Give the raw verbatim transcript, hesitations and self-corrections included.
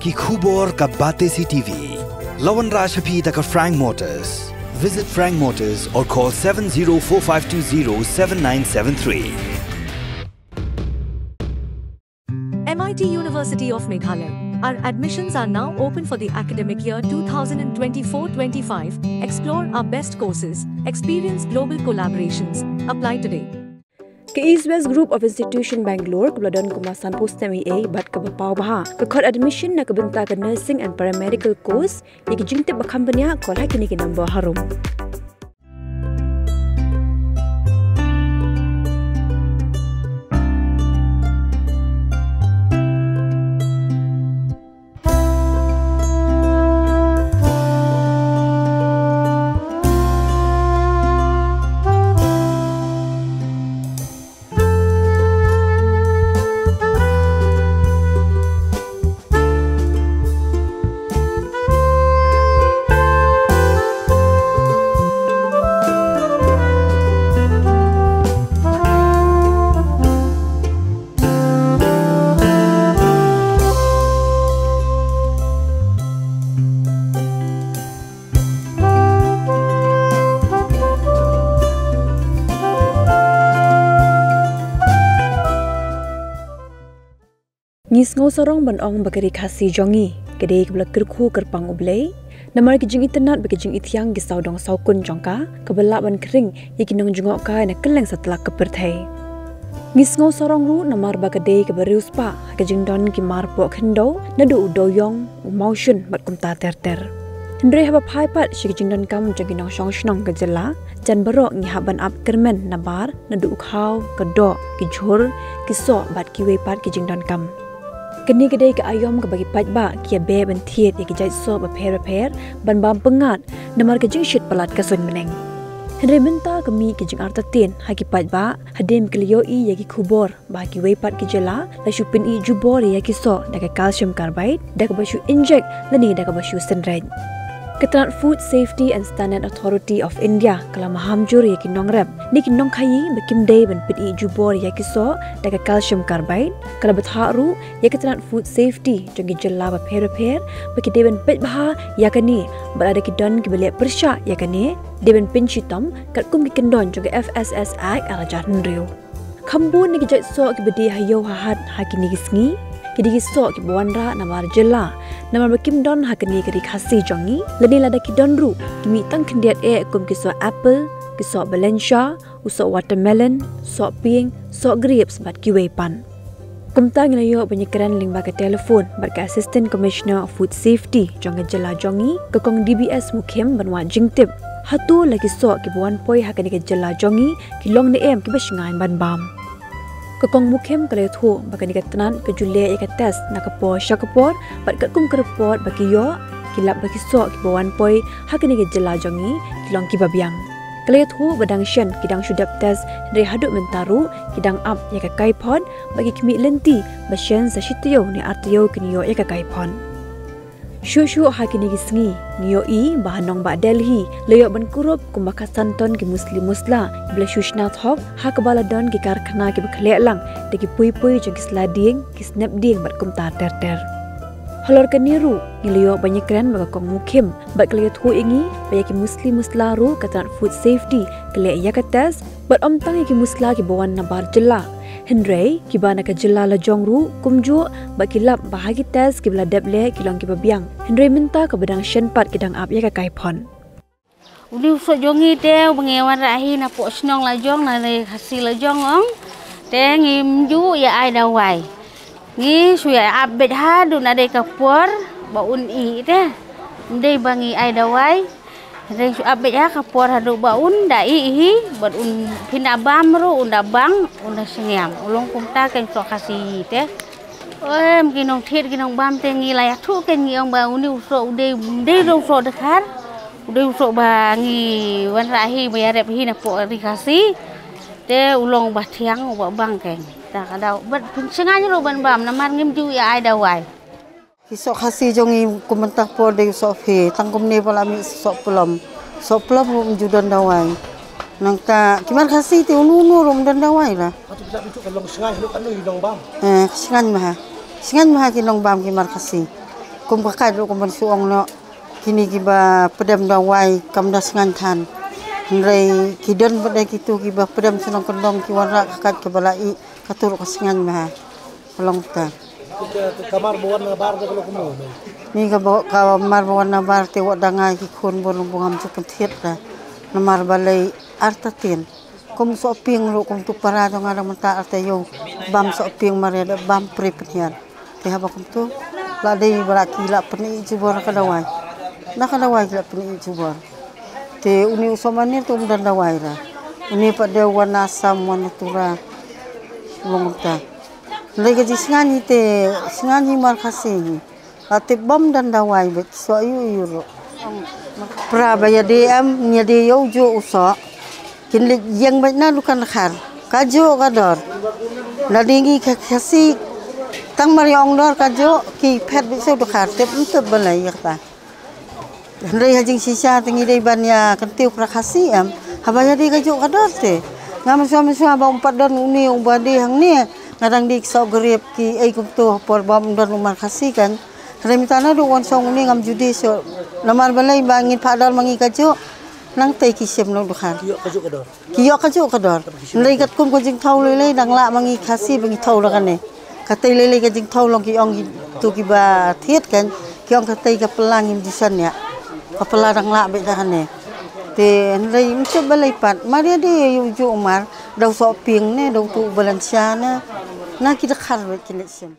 Ki khubor ka Batesi T V. La wanrah sha phi da ka Frank Motors. Visit Frank Motors or call seven zero four five two zero seven nine seven three. M I T University of Meghalaya. Our admissions are now open for the academic year two thousand twenty-four twenty-five. Explore our best courses, experience global collaborations. Apply today. Ka East West Group of Institution Bangalore, kaba la don kumba sanphew snem eiei bad kaba paw bha, ka khot admission na ka bynta ka nursing and paramedical course. Ïa ki jingtip ba kham bniah, call ha kine ki number harum. Ngi sngewsarong ban ong ba ka ri Khasi jong ngi ka dei kaba la kyrkhu kyrpang U Blei, namar ki jingitynnad bad ki jingithiang ki sawdong sawkun jong ka, kaba lah ban khring ïa ki nongjngohkai na kylleng satlak ka pyrthei. Ngi sngewsarong ruh namar ba ka dei kaba riewspah ha ka jingdon ki mar poh khyndew, naduh u dewiong, u mawshun bad kumta ter ter. Hynrei haba phai pat sha ki jingdonkam jong ki nongshong shnong ka jylla, jan baroh ngi hap ban ap kyrmen nabar naduh u khaw, ka doh, ki jhur, ki soh bad kiwei pat ki jingdonkam. Kane ka dei ka aïom kaba ki paidbah ki ïa beh ban thied ïa ki jait soh bapher bapher ban bam pyngngad namar ka jingshit palat ka suiñ bneng. Hynrei mynta ka mih ka jingartatien ha ki paidbah hadien ba ki la ïohi ïa ki khubor ba ha kiwei pat ki jylla la shu pynih jubor ïa ki soh da ka calcium carbide, da kaba shu inject lane da kaba shu synreit. Ka tnat Food Safety and Standard Authority of India ka la maham jur ïa ki nongrep ne ki nongkhaii ba kim dei ban pynih jubor ïa ki soh da ka calcium carbide. Ka la bthah ruh ïa ka tnat food safety jong ki jylla bapher bapher ba ki dei ban peit bha ïa kane, bad lada ki don kiba leh pyrshah ïa kane, dei ban pynshitom katkum ki kyndon jong ka F S S Act ar hajar hynriew. Kham bun na ki jait soh kiba die ha ïew ha hat ha kine ki sngi ki dei ki soh kiba wanrah nabar jylla, namar ba kim don ha kane ka ri Khasi jong ngi, lane lada ki don ruh ki mih tang khyndiat eh kum ki soh apple, ki soh balensia, u soh watermelon, soh pieng, soh grapes bad kiwei pat. Kumta ngi la ïoh ban ïakren lyngba ka telephone bad ka Assistant Commissioner of Food Safety jong ka jylla jong ngi, ka Kong D B S Mukhim, ban wad jingtip hato la ki soh kiba wan poi ha kane ka jylla jong ngi ki long ne em kiba shngaiñ ban bam. Ka Kong Mukhim ka la ïathuh ba kane ka tnat ka ju leh ïa ka test na ka por sha ka por, bad katkum ka report ba ki ïoh, ki lap ba ki soh kiba wan poi ha kane ka jylla jong ngi ki long kiba biang. Ka la ïathuh ba dang shen ki dang shu dep test, hynrei haduh mynta ruh ki dang ap ïa ka kaiphod, bad ki khmih lynti ba shen sa shi taïew ne ar taïew kin ïoh ïa ka kaiphod. Shuh shuh ha kine ki sngi ngi ïohi ba ha nongbah Delhi la ïoh ban kurup kumba khatsan ton ki musli musla kiba la shu shna thok, ha kaba la don ki karkhana kiba khleh lang da ki pui pui jong ki sla dieng, ki snep dieng bad kumta ter ter. Halor kane ruh ngi la ïoh ban ïakren bad ka Kong Mukhim, bad ka la ïathuh ïa ngi ba ïa ki musli musla ruh ka tnat Food Safety ka leh ïa ka test, bad ym tang ïa ki musla kiba wan nabar jylla, hynrei kiba na ka jylla lajong ruh kumjuh, bad ki lap ba ha ki test kiba la dep leh ki long kiba biang, hynrei mynta kaba dang shen pat ki dang ap ïa ka kaiphod. Une u soh jong ngi te uba ngi wanrah hi napoh shnong lajong, na ri Khasi lajong ong. Te ngim ju ïa ai dawai. Ngi shu ïa ap beit haduh naduh ka por ba un ih te. Ym dei ba ngi ai dawai. Hynrei shu ap beit ha ka por haduh ba un da ih hi, bad un phin da bam ruh, un da bang, un da shngiam. U long kumta ka soh Khasi hi te. Em, ki nongthied ki nongbam te ngi la ïathuh kein, ngi ong ba une u soh u dei, u dei u soh dkhar, u dei u soh ba ngi wanrah hi ba ïarep hi napoh ri Khasi. Te u long uba thiang uba bang kein. Ta ka daw bad pynshngaiñ ruh ban bam namar ngim ju ïa ai dawai. Ki soh Khasi jong ngi kum mynta por dei u soh phi, tang kumne ba la mih soh plom. Soh plom ruh ym ju don dawai. Nangta ki mar Khasi te uno uno ruh ym don dawai la. Hato phi la pynthut ka long shngaiñ haduh katno ki nongbam? Eh, shngaiñ bha. Shngaiñ bha ki nongbam ki mar Khasi. Kum ka kait ruh kum ban shu ong noh, kine kiba pdem dawai kam da sngain than. Hynrei ki don pat de kitu kiba pdem shnong kyndong ki wanrah ka kait kaba la ih, katu ruh ka sngain bha. Ka long ta. Ka, ka, ka mar ba wan na bar da ka long kumno, ne? Ni ka ba, ka mar ba wan na bar te wat da nga ki khun bun bun ngam ju pynthied da. Namar balei artatien. Kum sohpieng ruh kum tu para jong nga dang mynta arta ïew. Bam sohpieng mar ïa da bam pre pynhiar. Te haba kumtu la dei ba la ki la pyni jubor ka dawai. Na ka dawai ki la pyni jubor. Te uni u sohmane te um don dawai ra. Uni pat de wan na Assam wan na Tura. Long kumta. Hynrei ka jingsngan hi te sngan hi mar Khasi hi. La tip bym don dawai bad soh ïu ïu ruh. Pra ba ïa de em ïa de ïew ju u soh. Kin leit ïeng beit na dukan dkhar. Ka juh ka dor. Lada ngi Kha-, Khasi tang mar ïa ong dor ka juh ki phet beit sha u dkhar tip ym tip balei ïa kata. Hynrei ha jingshisha te ngi dei ban ïa kyntiew pra Khasi em. Haba ïa dei ka juh ka dor te. Nga mynshuwa mynshuwa ba um pat don une uba dei hangne. Nga dang dei ki soh grep ki ei kumto ha por ba um don u mar Khasi kan. Hynrei mynta naduh wan shong une ngam ju dei shuh. Namar balei ba ngin phah dor ma ngi ka juh. Nangtei ki shim na u dkhar. Ki ïoh ka juh ka dor. Ki ïoh ka juh ka dor. Hynrei katkum ka jingthew lei lei dang lah ma ngi Khasi ba ngi thew da kane. Katei lei lei ka jingthew long ki ong kitu kiba thied kan. Ki ong katei ka pla ngim ju shaniah. Ka pla dang lah beit da kane. Te hynrei ym tip balei pat. Mar ïa de ïa u juh u mar. Da u sohpieng ne, da utu u balansia ne. Na ki dkhar beit kin leit shim.